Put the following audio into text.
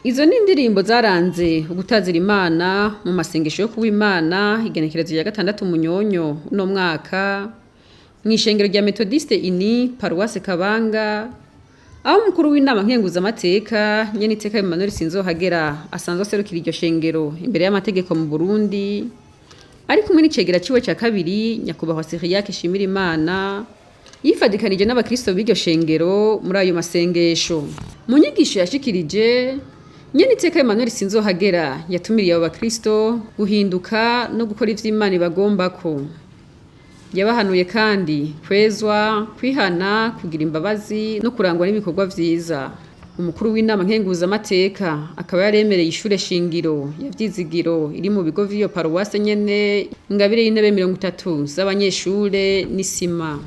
Izo ni indirimbo zaranze ugutazira Imana mu masengesho yo kuba Imana igenekerezo rya 6 Munyonyo uno mwaka mw'ishengero rya Methodiste Unie, Paruwase Kabanga, aho umukuru w'inama nkenguzamateka, Nyeniteka Emmanuel Sinzohagera, asanzwe aserukira iryo shengero imbere y'amategeko mu Burundi, ari kumwe n'icegera ciwe ca kabiri, Nyakubahwa Cyriaque Shimirimana, yifadikanije n'abakristo b'iryo shengero muri ayo masengesho. Mu nyigisho yashikirije, Nyeniteka Emmanuel Sinzohagera yatumiriye abo bakristo guhinduka no gukora ivyo Imana ibagombako. Yabahanuye kandi kwezwa, kwihana, kugira imbabazi no kurangwa n'ibikorwa vyiza. Umukuru w'inama nkenguzamateka akaba yaremereye ishure shingiro ya Vyizigiro iri mu bigo vy'iyo paruwase nyene ingabire y'intebe 30 z'abanyeshure n'isima.